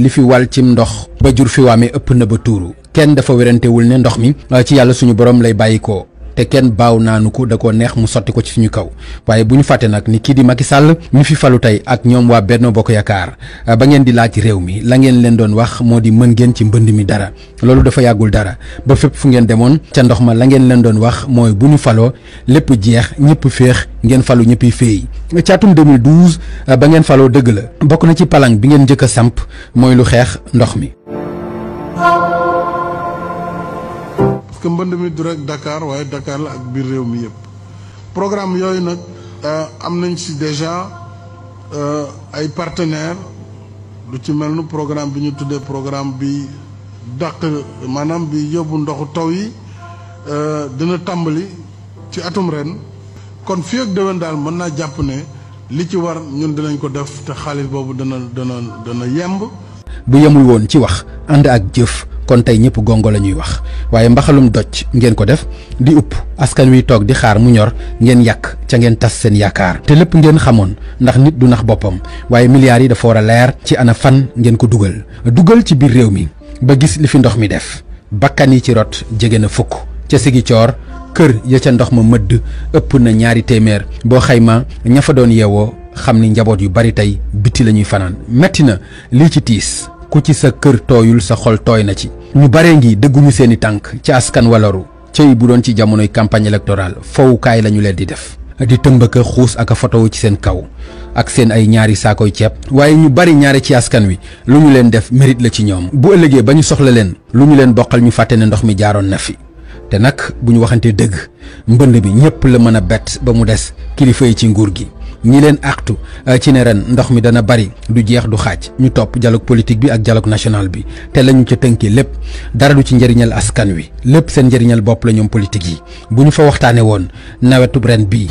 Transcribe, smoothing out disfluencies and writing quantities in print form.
li fi wal cim ndox ba jur fi waame ëpp na ba tuuru kenn dafa werantewul ne ndox mi ci yàlla suñu borom lay bàyyikoo te kenn baaw naanu ko da koo neex mu sotti ko ci suñu kaw waaye bu ñu fàtte nag ni kii di Macky Sall mi fi falu tey ak ñoom waa Benno Bokk Yaakaar ba ngeen di laaj réew mi la ngeen leen doon wax moo di mën ngeen ci mbënd mi dara loolu dafa yàggul dara ba fépp fu ngeen demoon ca ndox ma la ngeen leen doon wax mooy bu ñu faloo lépp jeex ñëpp féex ngeen falu ñëppi féey ci atum 2012 ba ngeen faloo dëgg la bokk na ci palang bi ngeen njëkk a samp mooy lu xeex ndox mi. que mbënd mi du rek Dakar waaye Dakar la ak biir réew mi yëpp programme yooyu nag am nañ ci déjà ay partenaires lu ci mel ni programme bi ñu tuddee programme bi dàq maanaam bi yóbbu ndoxu taw yi dina tàmbali ci atum ren kon fii ak déwén daal mën naa jàpp ne li ci war ñun dinañ ko def te xaalis boobu dana yemb. bu yemul woon ci wax ànd ak jëf kon tey ñëpp gongo la ñuy wax waaye mbaxalum doj ngeen ko def di upp askan wi toog di xaar mu ñor ngeen yàq ca ngeen tas seen yaakaar te lépp ngeen xamoon ndax nit du nax boppam waaye milliards yi dafa war a leer ci ana fan ngeen ko dugal ci biir réew mi ba gis li fi ndox mi def bakkan yi ci rot jege na fukk ca Sigicoor kër ya ca ndox ma mëdd ëpp na 200 boo xayma ña fa doon yeewoo xam ni njaboot yu bari tey biti la ñuy fanaan metti na lii ci tiis ku ci sa kër tooyul sa xol tooy na ci ñu bare ngi dëgguñu seeni tànk ci askan walaru cëy bu doon ci jamonoy campagne électorale fowukaay la ñu leen di def di tëmbaka xuus ak a fotowu ci seen kaw ak seen ay ñaari saakoy ceeb waaye ñu bari ñaare ci askan wi lu ñu leen def mérite la ci ñoom bu ëllëgee ba ñu soxla leen lu ñu leen bokkal ñu fàtte ne ndox mi jaaroon na fi te nag bu ñu waxante dëgg mbënd bi ñëpp la mën a bett ba mu des kilifa yi ci nguur gi ñi leen àxtu ci ne ren ndox mi dana bari du jeex du xaaj ñu topp dialogue politique bi ak dialogue national bi te lañu ca tënkee lépp dara du ci njëriñal askan wi lépp seen njëriñal bopp la ñoom politique yi bu ñu fa waxtaane woon nawetub ren bii